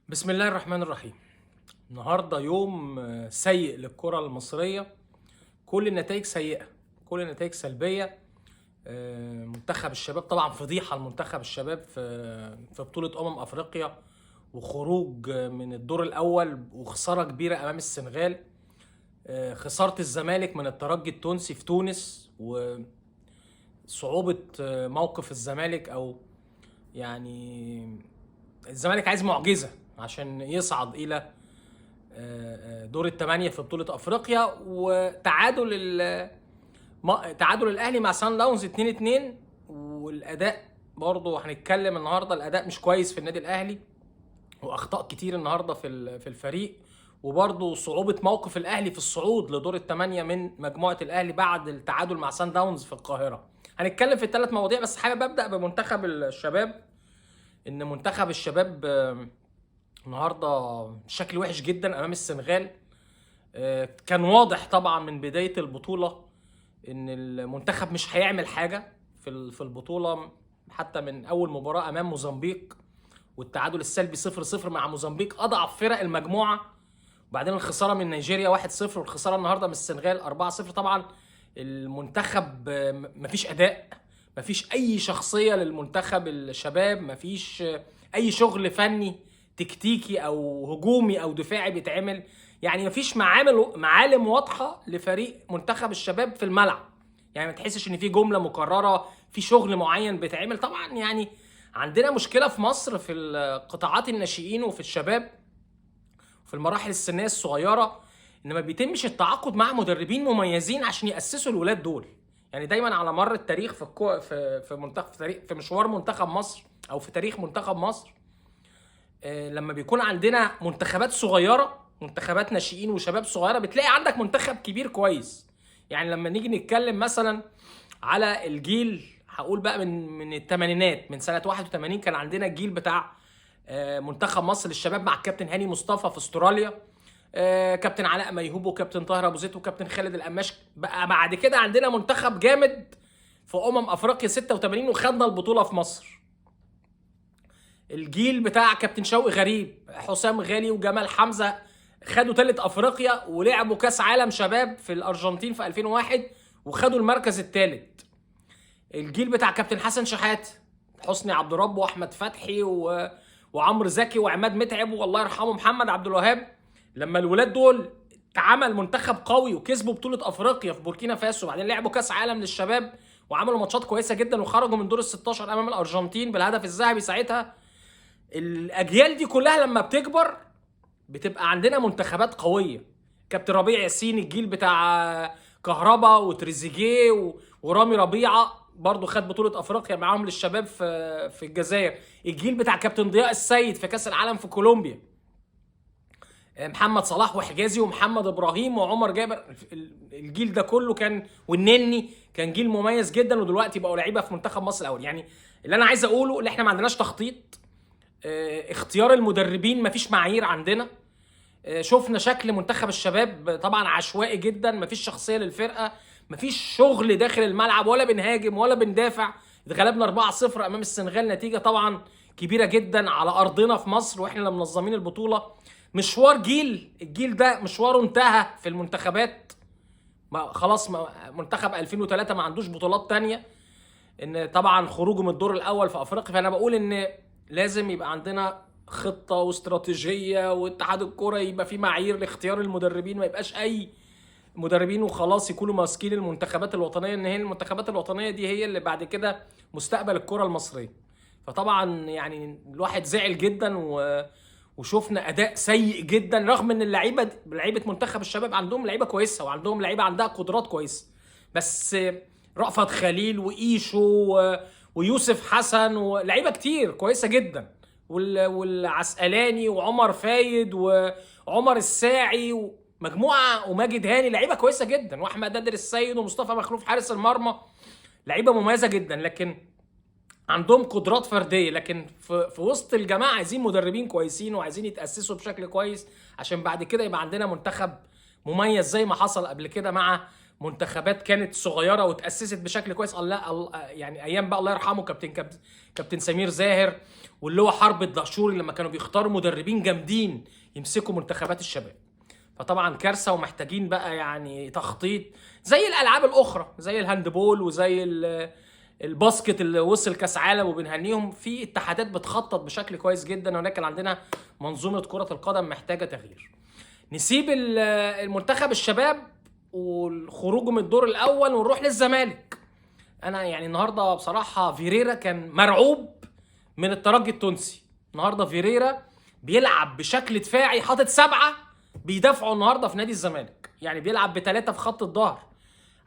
بسم الله الرحمن الرحيم. النهارده يوم سيء للكرة المصرية، كل النتائج سيئة، كل النتائج سلبية. منتخب الشباب طبعا فضيحة، المنتخب الشباب في بطولة أفريقيا، وخروج من الدور الأول وخسارة كبيرة أمام السنغال. خسارة الزمالك من الترجي التونسي في تونس، وصعوبة موقف الزمالك، أو يعني الزمالك عايز معجزة عشان يصعد إلى دور الثمانية في بطولة أفريقيا. وتعادل تعادل الأهلي مع سان داونز 2-2، والأداء برضه هنتكلم النهارده، الأداء مش كويس في النادي الأهلي، وأخطاء كتير النهارده في الفريق، وبرضه صعوبة موقف الأهلي في الصعود لدور الثمانية من مجموعة الأهلي بعد التعادل مع سان داونز في القاهرة. هنتكلم في الثلاث مواضيع، بس حابب أبدأ بمنتخب الشباب. إن منتخب الشباب النهارده شكل وحش جدا امام السنغال. كان واضح طبعا من بداية البطولة ان المنتخب مش هيعمل حاجة في البطولة، حتى من اول مباراة امام موزمبيق والتعادل السلبي 0-0 مع موزمبيق اضعف فرق المجموعة، وبعدين الخسارة من نيجيريا 1-0، والخسارة النهارده من السنغال 4-0. طبعا المنتخب مفيش اداء، مفيش اي شخصية للمنتخب الشباب، مفيش اي شغل فني تكتيكي او هجومي او دفاعي بيتعمل، يعني مفيش معالم واضحة لفريق منتخب الشباب في الملعب، يعني ما تحسش ان في جملة مكررة، في شغل معين بيتعمل. طبعا يعني عندنا مشكلة في مصر في القطاعات الناشئين وفي الشباب في المراحل السنية الصغيرة، ان ما بيتمش التعاقد مع مدربين مميزين عشان ياسسوا الولاد دول. يعني دايما على مر التاريخ في في في منتخب في مشوار منتخب مصر او في تاريخ منتخب مصر، لما بيكون عندنا منتخبات صغيرة، منتخبات ناشئين وشباب صغيرة، بتلاقي عندك منتخب كبير كويس. يعني لما نيجي نتكلم مثلا على الجيل، هقول بقى من الثمانينات، من سنة 81 كان عندنا الجيل بتاع منتخب مصر للشباب مع الكابتن هاني مصطفى في استراليا، كابتن علاء ميهوب وكابتن طاهر ابو زيد وكابتن خالد القماش. بقى بعد كده عندنا منتخب جامد في افريقيا 86 وخدنا البطولة في مصر. الجيل بتاع كابتن شوقي غريب، حسام غالي وجمال حمزة، خدوا ثالث افريقيا ولعبوا كاس عالم شباب في الارجنتين في 2001 وخدوا المركز الثالث. الجيل بتاع كابتن حسن شحات، حسني عبد رب واحمد فتحي وعمرو زكي وعماد متعب والله يرحمه محمد عبد الوهاب، لما الولاد دول اتعمل منتخب قوي وكسبوا بطوله افريقيا في بوركينا فاسو، وبعدين لعبوا كاس عالم للشباب وعملوا ماتشات كويسة جدا وخرجوا من دور ال 16 امام الارجنتين بالهدف الذهبي ساعتها. الاجيال دي كلها لما بتكبر بتبقى عندنا منتخبات قوية. كابتن ربيع ياسين، الجيل بتاع كهربا وتريزيجيه ورامي ربيعة برضو خد بطوله افريقيا معاهم للشباب في الجزائر. الجيل بتاع كابتن ضياء السيد في كاس العالم في كولومبيا، محمد صلاح وحجازي ومحمد ابراهيم وعمر جابر، الجيل ده كله كان، والنني كان جيل مميز جدا، ودلوقتي بقوا لعيبة في منتخب مصر الاول. يعني اللي انا عايز اقوله اللي احنا ما عندناش تخطيط، اختيار المدربين مفيش معايير عندنا. شفنا شكل منتخب الشباب طبعا عشوائي جدا، مفيش شخصية للفرقة، مفيش شغل داخل الملعب، ولا بنهاجم ولا بندافع. اتغلبنا 4-0 امام السنغال، نتيجة طبعا كبيرة جدا على ارضنا في مصر واحنا اللي منظمين البطولة. مشوار الجيل ده مشواره انتهى في المنتخبات، ما خلاص، ما منتخب 2003 ما عندوش بطولات تانية، ان طبعا خروجه من الدور الاول في افريقيا. فانا بقول ان لازم يبقى عندنا خطة واستراتيجية، واتحاد الكرة يبقى فيه معايير لاختيار المدربين، ما يبقاش اي مدربين وخلاص يكونوا ماسكين المنتخبات الوطنية، ان هي المنتخبات الوطنية دي هي اللي بعد كده مستقبل الكرة المصرية. فطبعا يعني الواحد زعل جدا وشفنا اداء سيء جدا، رغم ان لعيبة منتخب الشباب عندهم لعيبة كويسة وعندهم لعيبة عندها قدرات كويسة، بس رأفت خليل وإيشو ويوسف حسن ولعيبة كتير كويسة جدا، والعسقلاني وعمر فايد وعمر الساعي ومجموعة وماجد هاني، لعيبة كويسة جدا، واحمد نادر السيد ومصطفى مخلوف حارس المرمى، لعيبة مميزة جدا، لكن عندهم قدرات فردية. لكن في وسط الجماعة عايزين مدربين كويسين وعايزين يتاسسوا بشكل كويس عشان بعد كده يبقى عندنا منتخب مميز زي ما حصل قبل كده مع منتخبات كانت صغيرة وتاسست بشكل كويس. الله يعني ايام بقى الله يرحمه كابتن سمير زاهر واللي هو حرب الدهشوري لما كانوا بيختاروا مدربين جامدين يمسكوا منتخبات الشباب. فطبعا كارثة، ومحتاجين بقى يعني تخطيط زي الالعاب الاخرى، زي ال handball وزي ال basket اللي وصل كاس عالم وبنهنيهم. في اتحادات بتخطط بشكل كويس جدا، ولكن عندنا منظومة كره القدم محتاجه تغيير. نسيب المنتخب الشباب والخروج من الدور الاول ونروح للزمالك. انا يعني النهارده بصراحة فيريرا كان مرعوب من الترجي التونسي. النهارده فيريرا بيلعب بشكل دفاعي، حاطط 7 بيدافعوا النهارده في نادي الزمالك، يعني بيلعب ب3 في خط الظهر،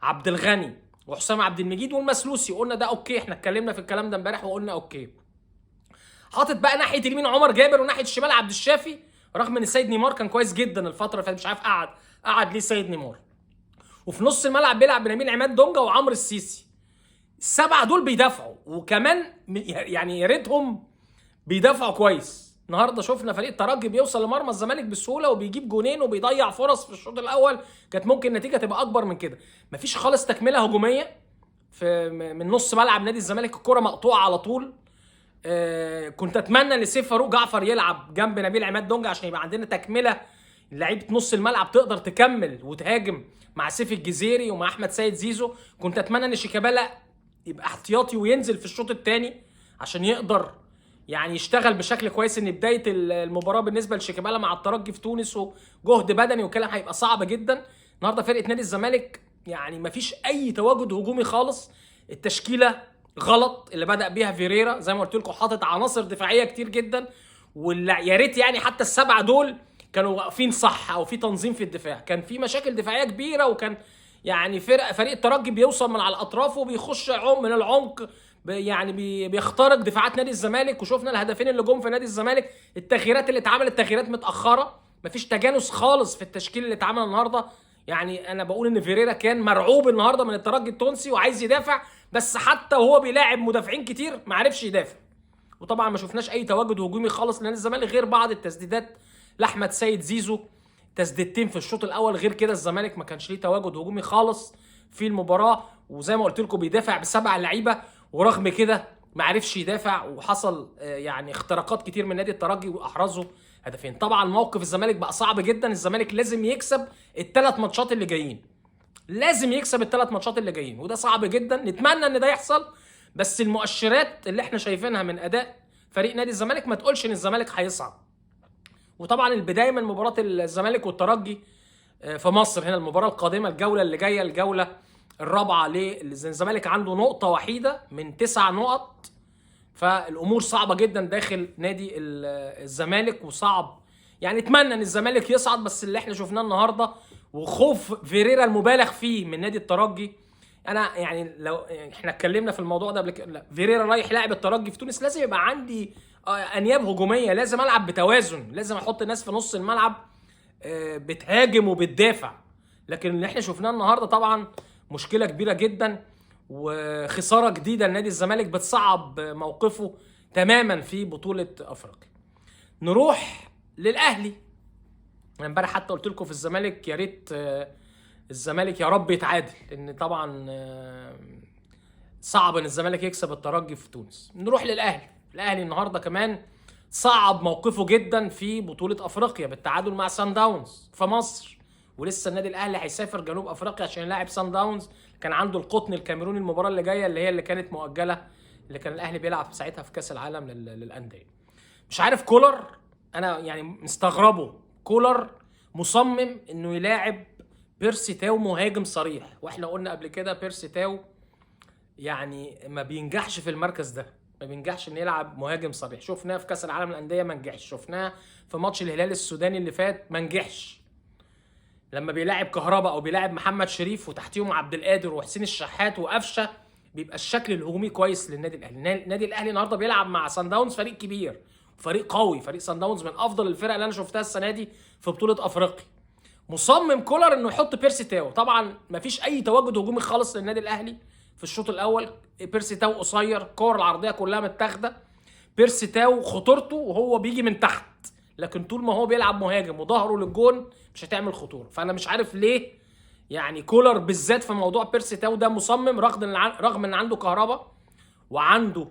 عبد الغني وحسام عبد المجيد والمسلوسي. قلنا ده okay، احنا اتكلمنا في الكلام ده امبارح وقلنا okay. حاطط بقى ناحية اليمين عمر جابر وناحية الشمال عبد الشافي، رغم ان السيد نيمار كان كويس جدا الفترة اللي فاتت، مش عارف قعد ليه سيد نيمار. وفي نص الملعب بيلعب بنبيل عماد دونجا وعمرو السيسي. ال7 دول بيدافعوا، وكمان يعني يا ريتهم بيدافعوا كويس. النهارده شفنا فريق الترجي بيوصل لمرمى الزمالك بسهولة وبيجيب جونين وبيضيع فرص في الشوط الاول كانت ممكن النتيجة تبقى اكبر من كده. مفيش خالص تكمله هجومية في من نص ملعب نادي الزمالك، الكره مقطوعة على طول. كنت اتمنى ان سيف فاروق جعفر يلعب جنب نبيل عماد دونجا عشان يبقى عندنا تكمله، لعيبة نص الملعب تقدر تكمل وتهاجم مع سيف الجزيري ومع احمد سيد زيزو. كنت اتمنى ان شيكابالا يبقى احتياطي وينزل في الشوط الثاني عشان يقدر يعني يشتغل بشكل كويس، ان بداية المباراة بالنسبة لشيكابالا مع الترجي في تونس وجهد بدني وكلام هيبقى صعب جدا. النهارده فرقه نادي الزمالك يعني مفيش اي تواجد هجومي خالص، التشكيلة غلط اللي بدا بيها فيريرا زي ما قلت لكم، حاطط عناصر دفاعية كتير جدا، واللي يا ريت يعني حتى ال7 دول كانوا واقفين صح او في تنظيم في الدفاع. كان في مشاكل دفاعية كبيرة، وكان يعني فريق الترجي بيوصل من على الاطراف وبيخش من العمق، يعني بيخترق دفاعات نادي الزمالك، وشفنا الهدفين اللي جم في نادي الزمالك. التغييرات اللي اتعملت تغييرات متاخرة، مفيش تجانس خالص في التشكيل اللي اتعمل النهارده. يعني انا بقول ان فيريرا كان مرعوب النهارده من الترجي التونسي وعايز يدافع، بس حتى وهو بيلاعب مدافعين كتير ما عرفش يدافع. وطبعا ما شفناش اي تواجد هجومي خالص لنادي الزمالك غير بعض التسديدات لاحمد سيد زيزو، تسديدتين في الشوط الاول، غير كده الزمالك ما كانش ليه تواجد هجومي خالص في المباراة. وزي ما قلت لكم بيدافع ب7 لعيبة، ورغم كده ما عرفش يدافع، وحصل يعني اختراقات كتير من نادي الترجي واحرزوا هدفين. طبعا موقف الزمالك بقى صعب جدا، الزمالك لازم يكسب ال3 ماتشات اللي جايين، لازم يكسب ال3 ماتشات اللي جايين، وده صعب جدا. نتمنى ان ده يحصل، بس المؤشرات اللي احنا شايفينها من اداء فريق نادي الزمالك ما تقولش ان الزمالك هيصعد. وطبعا البداية من مباراة الزمالك والترجي في مصر هنا، المباراة القادمة، الجولة اللي جاية، الجولة الرابعة للزمالك، عنده نقطة وحيده من 9 نقط، فالامور صعبة جدا داخل نادي الزمالك، وصعب يعني اتمنى ان الزمالك يصعد، بس اللي احنا شفناه النهارده وخوف فيريرا المبالغ فيه من نادي الترجي، انا يعني لو احنا اتكلمنا في الموضوع ده قبل كده، فيريرا رايح لاعب الترجي في تونس، لازم يبقى عندي انياب هجومية، لازم العب بتوازن، لازم احط الناس في نص الملعب بتهاجم وبتدافع. لكن اللي احنا شفناه النهارده طبعا مشكلة كبيرة جدا وخسارة جديدة لنادي الزمالك بتصعب موقفه تماما في بطوله افريقيا. نروح للاهلي. انا امبارح حتى قلت لكم في الزمالك يا ريت الزمالك يا رب يتعادل، لان طبعا صعب ان الزمالك يكسب الترجي في تونس. نروح للاهلي. الاهلي النهارده كمان صعب موقفه جدا في بطوله افريقيا بالتعادل مع سان داونز في مصر، ولسه النادي الاهلي هيسافر جنوب افريقيا عشان يلاعب سان داونز. كان عنده القطن الكاميروني المباراة اللي جاية، اللي هي اللي كانت مؤجلة، اللي كان الاهلي بيلعب ساعتها في كاس العالم للاندية. مش عارف كولر، انا يعني مستغربه، كولر مصمم انه يلاعب بيرسي تاو مهاجم صريح، واحنا قلنا قبل كده بيرسي تاو يعني ما بينجحش في المركز ده، ما بينجحش انه يلعب مهاجم صريح. شفناه في كاس العالم للاندية ما نجحش، شفناه في ماتش الهلال السوداني اللي فات ما نجحش، لما بيلاعب كهربا او بيلاعب محمد شريف وتحتيهم عبد القادر وحسين الشحات وقفشه بيبقى الشكل الهجومي كويس للنادي الاهلي. النادي الاهلي النهارده بيلعب مع سان داونز، فريق كبير، فريق قوي، فريق سان داونز من افضل الفرق اللي انا شفتها السنة دي في بطوله افريقيا. مصمم كولر انه يحط بيرسي تاو، طبعا مفيش اي تواجد هجومي خالص للنادي الاهلي في الشوط الاول، بيرسي تاو قصير، الكور العرضية كلها متاخده، بيرسي تاو خطورته وهو بيجي من تحت، لكن طول ما هو بيلعب مهاجم وظهره للجون مش هتعمل خطورة. فانا مش عارف ليه يعني كولر بالذات في موضوع بيرسي تاو ده مصمم، رغم ان عنده كهربا وعنده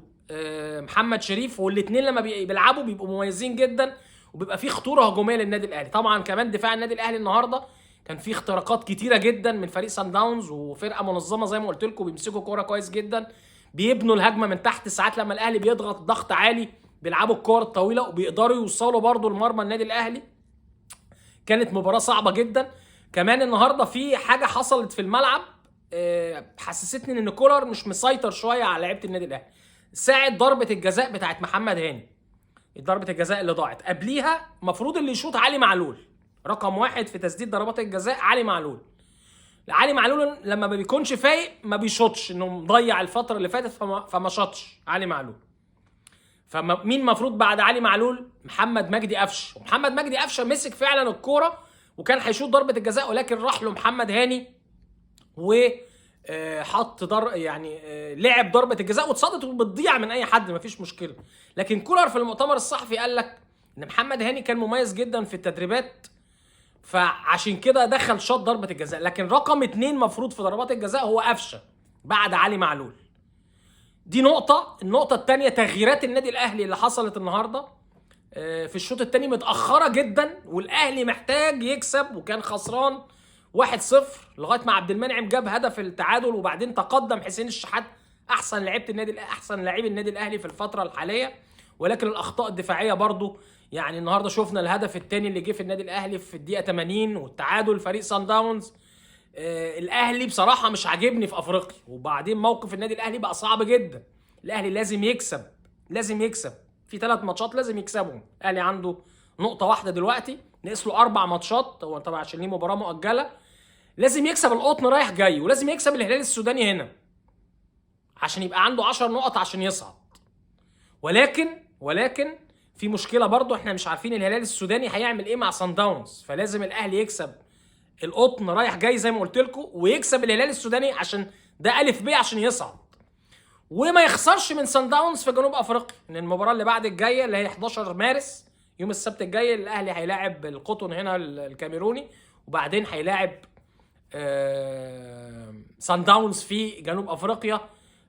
محمد شريف، والاثنين لما بيلعبوا بيبقوا مميزين جدا وبيبقى في خطورة هجومية للنادي الاهلي. طبعا كمان دفاع النادي الاهلي النهارده كان في اختراقات كتيرة جدا من فريق سان داونز، وفرقه منظمة زي ما قلت لكم، بيمسكوا كورة كويس جدا، بيبنوا الهجمة من تحت. ساعات لما الاهلي بيضغط ضغط عالي بيلعبوا الكور الطويلة وبيقدروا يوصلوا برضو لمرمى النادي الاهلي. كانت مباراة صعبة جدا. كمان النهارده في حاجة حصلت في الملعب حسستني ان كولر مش مسيطر شوية على لعيبة النادي الاهلي. ساعة ضربه الجزاء بتاعت محمد هاني، ضربه الجزاء اللي ضاعت قبليها، المفروض اللي يشوط علي معلول، رقم 1 في تسديد ضربات الجزاء علي معلول. علي معلول لما ما بيكونش فايق ما بيشوطش، انه مضيع الفترة اللي فاتت فما شاطش علي معلول. فمين المفروض بعد علي معلول؟ محمد مجدي قفشه. ومحمد مجدي قفشه مسك فعلا الكورة وكان هيشوط ضربه الجزاء، ولكن راح له محمد هاني وحط يعني لعب ضربه الجزاء واتصدت وبتضيع من اي حد، مفيش مشكلة. لكن كولر في المؤتمر الصحفي قال لك ان محمد هاني كان مميز جدا في التدريبات، فعشان كده دخل شاط ضربه الجزاء. لكن رقم 2 مفروض في ضربات الجزاء هو قفشه بعد علي معلول. دي نقطة. النقطة الثانية تغييرات النادي الاهلي اللي حصلت النهارده في الشوط الثاني متاخرة جدا، والاهلي محتاج يكسب وكان خسران 1-0 لغاية ما عبد المنعم جاب هدف التعادل، وبعدين تقدم حسين الشحات احسن لعيبة النادي، احسن لاعب النادي الاهلي في الفترة الحالية. ولكن الاخطاء الدفاعية برضو، يعني النهارده شفنا الهدف الثاني اللي جه في النادي الاهلي في الدقيقة 80 والتعادل فريق سان داونز. الاهلي بصراحة مش عاجبني في افريقيا، وبعدين موقف النادي الاهلي بقى صعب جدا. الاهلي لازم يكسب، لازم يكسب في 3 ماتشات لازم يكسبهم. الاهلي عنده نقطة واحدة دلوقتي، ناقص له 4 ماتشات، هو طبعا عشان ليه مباراة مؤجلة. لازم يكسب القطن رايح جاي، ولازم يكسب الهلال السوداني هنا عشان يبقى عنده 10 نقط عشان يصعد. ولكن في مشكلة برضو، احنا مش عارفين الهلال السوداني هيعمل ايه مع سان داونز، فلازم الاهلي يكسب القطن رايح جاي زي ما قلت لكم، ويكسب الهلال السوداني عشان ده الف ب عشان يصعد، وما يخسرش من سان داونز في جنوب افريقيا. ان المباراة اللي بعد الجاية اللي هي 11 مارس يوم السبت الجاي، الاهلي هيلاعب القطن هنا الكاميروني، وبعدين هيلاعب سان داونز في جنوب افريقيا.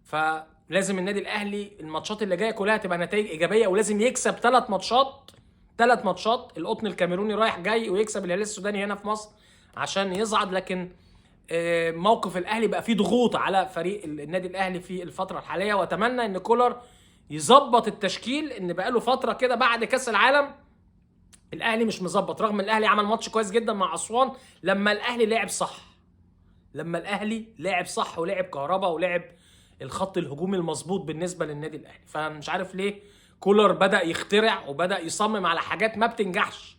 فلازم النادي الاهلي الماتشات اللي جاية كلها تبقى نتائج ايجابية، ولازم يكسب 3 ماتشات، 3 ماتشات، القطن الكاميروني رايح جاي، ويكسب الهلال السوداني هنا في مصر عشان يصعد. لكن موقف الاهلي بقى فيه ضغوط على فريق النادي الاهلي في الفترة الحالية، واتمنى ان كولر يظبط التشكيل، ان بقى له فترة كده بعد كاس العالم الاهلي مش مظبط، رغم الاهلي عمل ماتش كويس جدا مع اسوان لما الاهلي لعب صح، لما الاهلي لعب صح ولعب كهربا ولعب الخط الهجومي المظبوط بالنسبة للنادي الاهلي. فمش عارف ليه كولر بدا يخترع وبدا يصمم على حاجات ما بتنجحش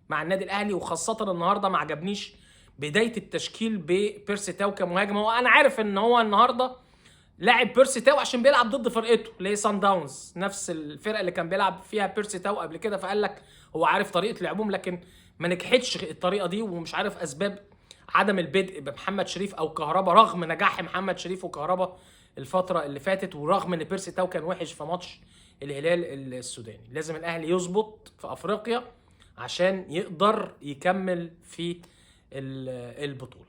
مع النادي الاهلي، وخاصة النهارده ما عجبنيش بداية التشكيل ببيرسي تاو كمهاجم. هو انا عارف ان هو النهارده لاعب بيرسي تاو عشان بيلعب ضد فرقته اللي هي سان داونز، نفس الفرقة اللي كان بيلعب فيها بيرسي تاو قبل كده، فقال لك هو عارف طريقه لعبهم، لكن ما نجحتش الطريقة دي، ومش عارف اسباب عدم البدء بمحمد شريف او كهربا، رغم نجاح محمد شريف وكهربا الفترة اللي فاتت، ورغم ان بيرسي تاو كان وحش في ماتش الهلال السوداني. لازم الاهلي يظبط في افريقيا عشان يقدر يكمل في البطولة.